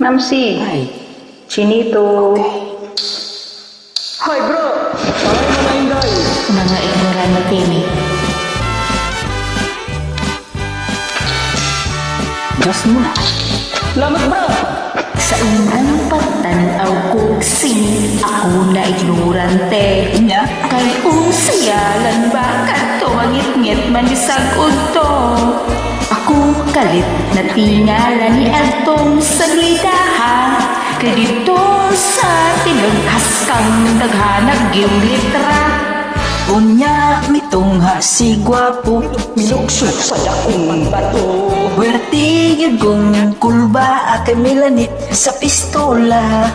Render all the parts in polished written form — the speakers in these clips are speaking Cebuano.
Mamsi. Ay. Chinito. Hi bro! Tayo mo na, Inday! Mga ignorante ni. Diyos mo na. Salamat bro! Sa unang pagtanaw ko, sini ako na ignorante. Nya? Kay unsayalan ba kadto mangitngit man bisag udto. Ako kalit na tingala ni adtong saglidaha. Kay dito sa tilog haskang daghanag gyung litra. Unya mitungha si gwapo. Miluksod sa dakong bato. Werti gyud kong kulba kay milanit sa pistola.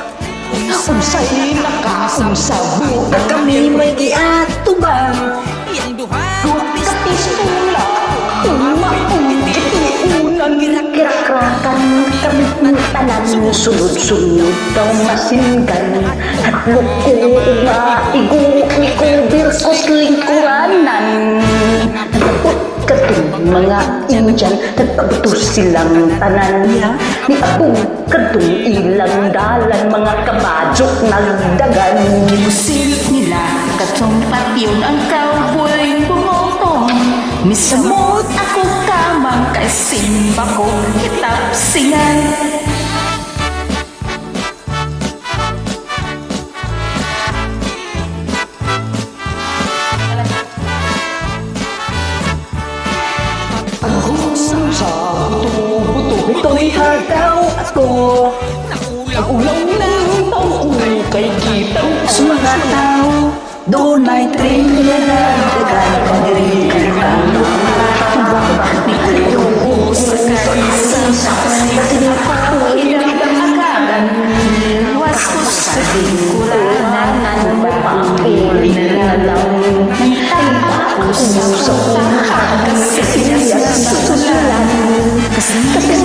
Unsay nakaunsa bu Kami may giatubang. Kapistola. Umaong gituunan. Kirakrakan kami tanan, sunod-sunod daw masinggan. Hadlok ko nga igo mikubir ko't lingkuranan. Nagapot katong mga Indian, nagpagto silang tanan. Niapog katong ilang dalan, mga kabajok nagdagan. Gibusil nila katong patyon ang cowboy bumotong. Misamot ako kamang kay simba ko hitap singan. Sa buto-buto. Ito'y hagaw ako. Ang ulaw ng tao kay kitang Sa mga tao, doon ay train na nagdagan ang diri ang Iwas ko sa lingkuranan, Pili na lang. Nangita ako sa utak, kasi sa sulan. Kasi